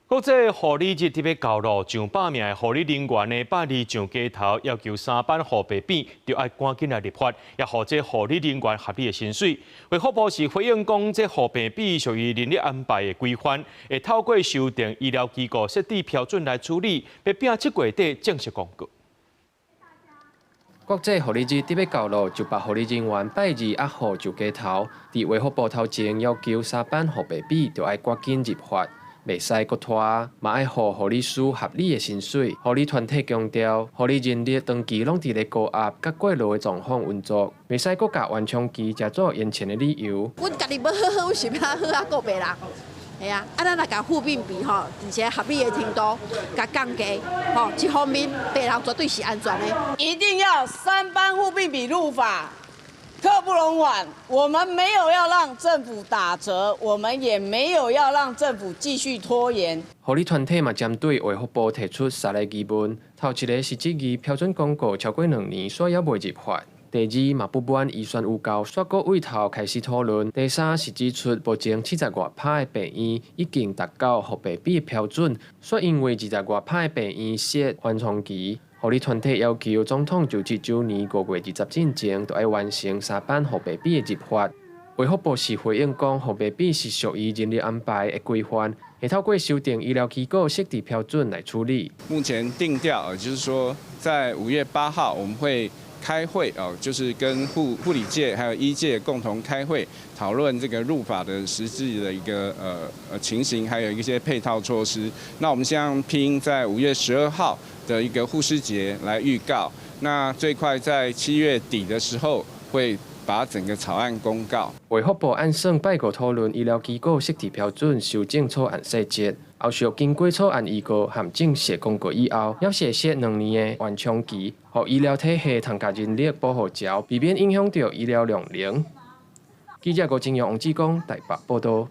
國際護理日欲到囉，上百名的護理人員呢，拜二上街頭要求三班護病比，著愛趕緊來立法，也予這護理人員合理的薪水。衛福部是回應講，這護病比屬於人力安排的規範，會透過修訂醫療機構設置標準來處理，欲拼7月底正式公告。國際護理日欲到囉，上百護理人員拜二押號上街頭，佇衛福部頭前要求三班護病比，著愛趕緊立法。袂使閣拖，嘛愛予護理師合理的薪水。護理團體強調，護理人力長期攏佇咧高壓佮過勞的狀況運作，袂使閣共緩衝期成做延遲的理由。阮家己欲好好，阮是欲好啊顧病人。係啊，啊咱若共護病比吼，而且合理的程度共降低，吼，這方面病人絕對是安全的。一定要三班護病比入法，刻不容緩。我們沒有要讓政府打折，我們也沒有要讓政府繼續拖延。護理團體嘛針對衛福部提出三个疑問，頭一个是質疑標準公告超過2年，煞猶未入法；第二嘛不滿預算有夠，煞閣對頭開始討論；第三是指出目前七十外趴的病院已經達到護病比的標準，煞因為二十外趴的病院設緩衝期。護理團體要求總統就職週年5月20進前，就愛完成三班護病比的入法。衛福部是回應講，護病比是屬於人力安排的規範，會透過修訂醫療機構設置標準來處理。目前定調，就是說在5月8號我們會開會哦，就是跟護理界還有醫界共同開會討論這個入法的實際的一個情形，還有一些配套措施。那我們現在拼在5月12號的一個護師節來預告，那最快在7月底的時候會把整個草案公告。衛福部按算拜五討論醫療機構設置標準修正草案細節，後續經過草案預告和正式公告以後，猶設設2年的緩衝期，予醫療體系通共人力補予著，避免影響著醫療量能。記者郭金陽、王志剛台北報導。